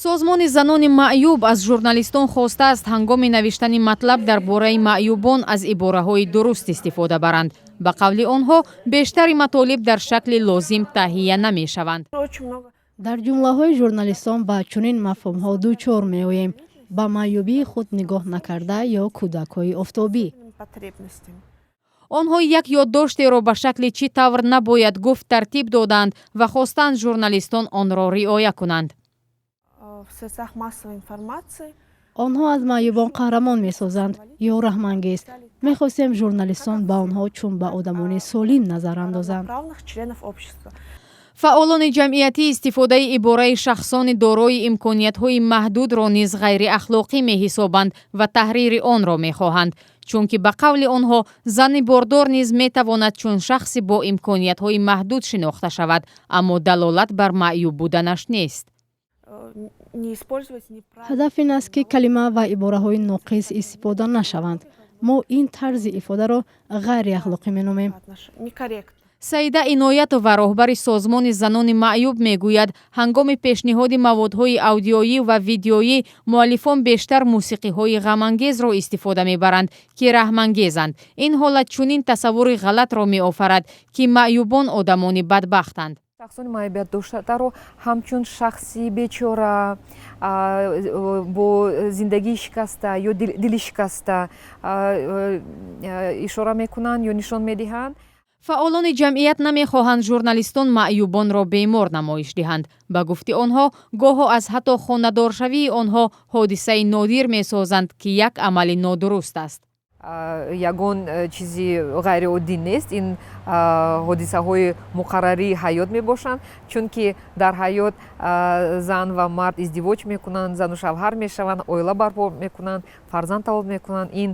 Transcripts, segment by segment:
Созмони занони маъюб аз журналистон хостааст, ҳангоми навиштани матлаб дар бораи маъюбон аз ибораҳои дуруст истифода баранд. Ба қавли онҳо, бештари матолиб дар шакли лозим таҳия намешаванд. Дар ҷумлаҳои журналистон ба чунин мафҳумҳо дучор меоем: ба маъюбии худ нигоҳ накарда ё кӯдакҳои офтобӣ. Онҳо як ёддоштеро ба шакли чӣ тавр набояд гуфт тартиб доданд ва хостанд, журналистон онро риоя кунанд. В средствах массовой информации. Онҳо аз маъюбон қаҳрамон месозанд ё раҳмангез. Мехостем, журналистон ба онҳо чун ба одамони солим назар андозанд. Равноправных членов общества. Фаъолони ҷамъиятӣ истифодаи ибораи шахсони дорои имкониятҳои маҳдудро низ ғайриахлоқӣ меҳисобанд ва таҳрири онро мехоҳанд, чунки, ба қавли онҳо, зани бордор низ метавонад чун шахси бо имкониятҳои маҳдуд шинохта шавад, аммо далолат бар маъюб буданаш нест. Не использовать неправильно. Ҳадаф ин аст, ки калима ва ибораҳои ноқис истифода нашаванд. Мо ин тарзи ифодаро ғайриахлоқӣ меномем. Некорректно. Саида Иноятова, роҳбари созмони занони маъюб, мегӯяд, ҳангоми пешниҳоди маводҳои аудиоӣ ва видеоӣ муаллифон бештар мусиқиҳои ғамангезро истифода мебаранд, ки раҳмангезанд. Ин ҳолат чунин тасаввури ғалатро меофарад, ки маъюбон одамони бадбахтанд. Шахсони маъюбият доштаро ҳамчун шахси бечора, бо зиндагии шикаста ё дили шикаста ишора мекунанд ё нишон медиҳанд. Фаъолони ҷамъият намехоҳанд, журналистон маъюбонро бемор намоиш диҳанд. Ба гуфти онҳо, гоҳо аз ҳатто хонадоршавии онҳо ҳодисаи нодир месозанд, ки як амали нодуруст аст. Ягон чизи ғайриоддӣ нест, ин ҳодисаҳои муқаррарии ҳаёт мебошанд, чунки дар ҳаёт зан ва мард издивоҷ мекунанд, зану шавҳар мешаванд, оила барпо мекунанд, фарзанд таваллуд мекунанд. Ин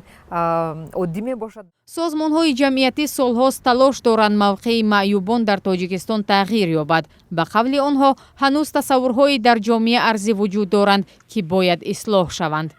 оддӣ мебошад. Созмонҳои ҷамъиятӣ солҳост талош доранд, мавқеи маъюбон дар Тоҷикистон тағйир ёбад. Ба қавли онҳо, ҳанӯз тасаввурҳое дар ҷомеа арзи вуҷуд доранд, ки бояд ислоҳ шаванд.